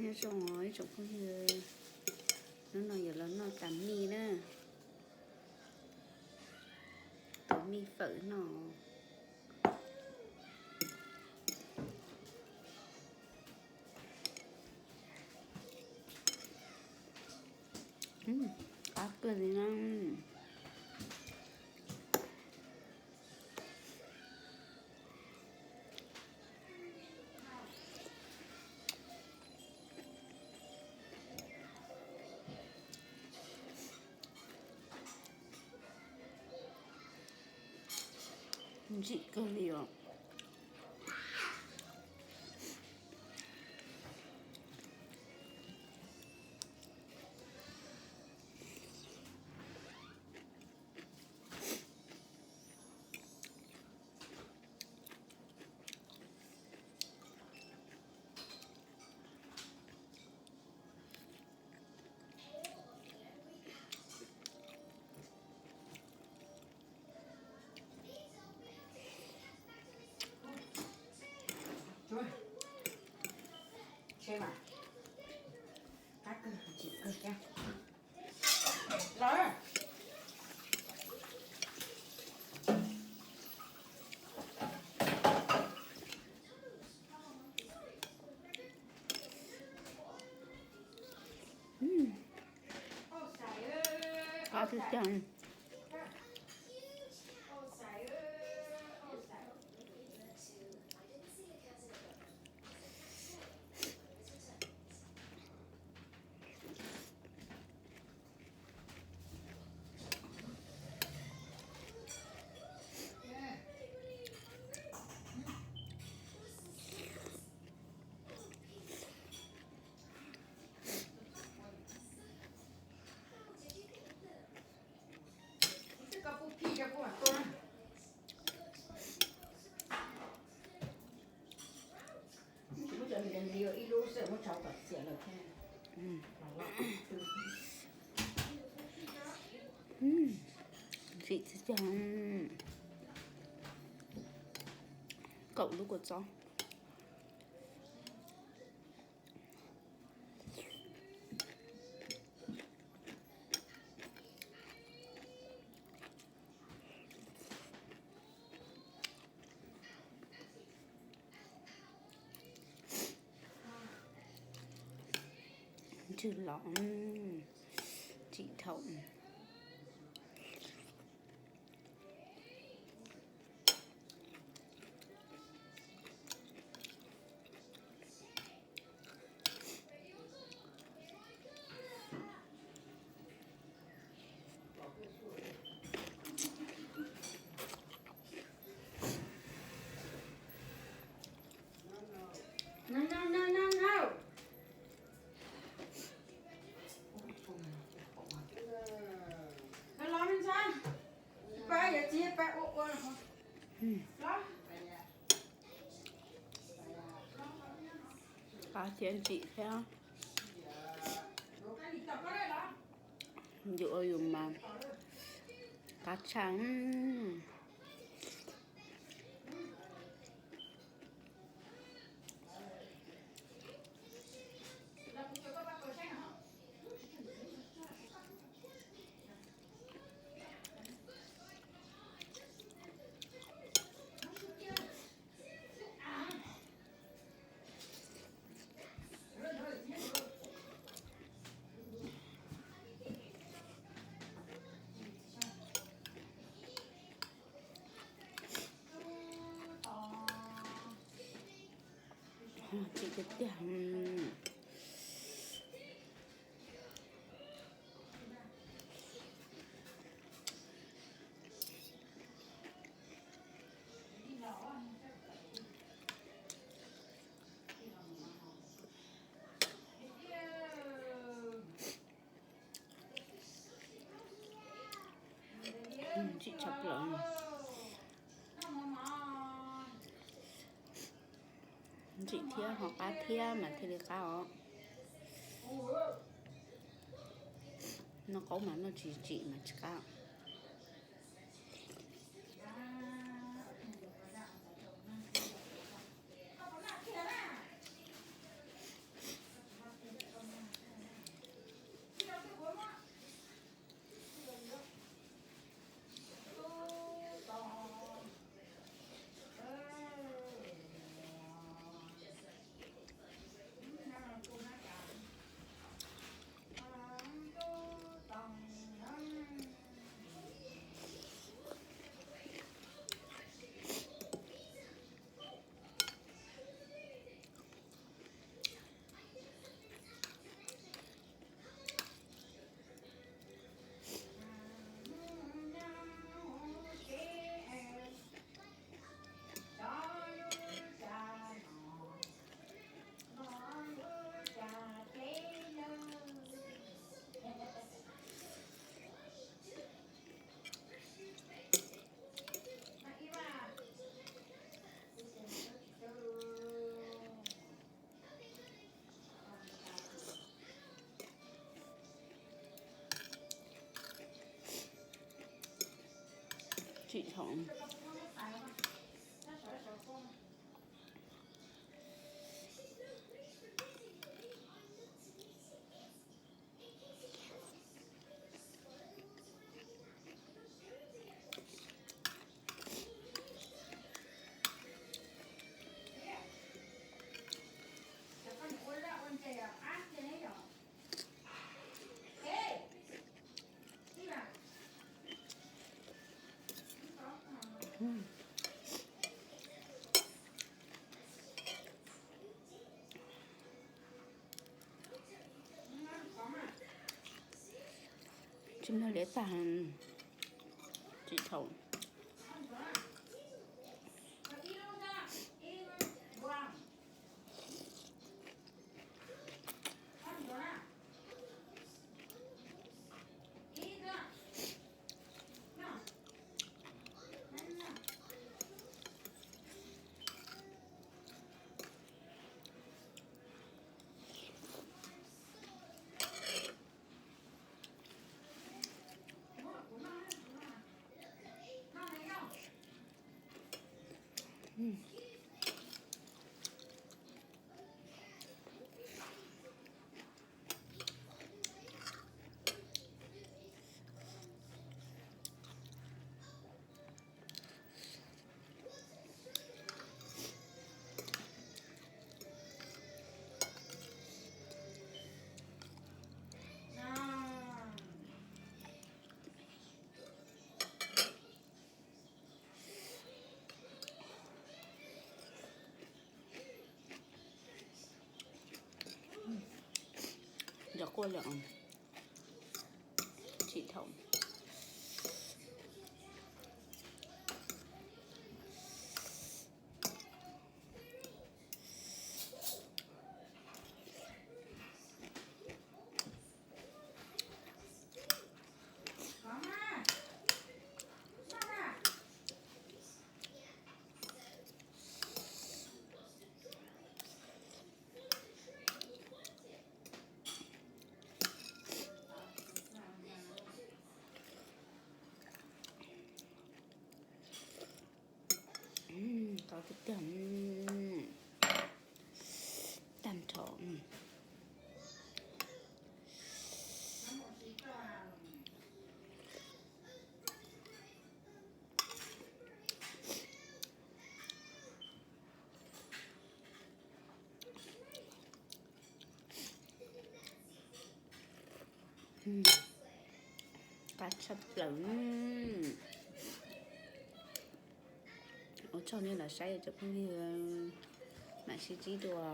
Nyob zoo os ib tsoom phooj ywg, hnub no yuav los noj tas mij na, tus mij fawm no. Qab kawg li na. Ntsim kawg li os. Qab tib cag. Ntsim txog kaum lub kua txob. Ntswg los tsim dhau. Qab thiab ntsim thiab. Yus ua yus mas qab tshaj. Tsim tiag tiag. Ntsim tshaj plaws. Ntsim thiab ho qab thiab mas thiaj li qab os. Noj qaub mas noj tsis tsim mas tsis qab. Tsis muaj liab tag, tsis thaum. Cov quaj lawm, tsis thaum. Qab tiag tiag, tag nrho. Qab tshaj plaws. Ua tsaug nej los saib cov phooj ywg, mam sib ntsib dua.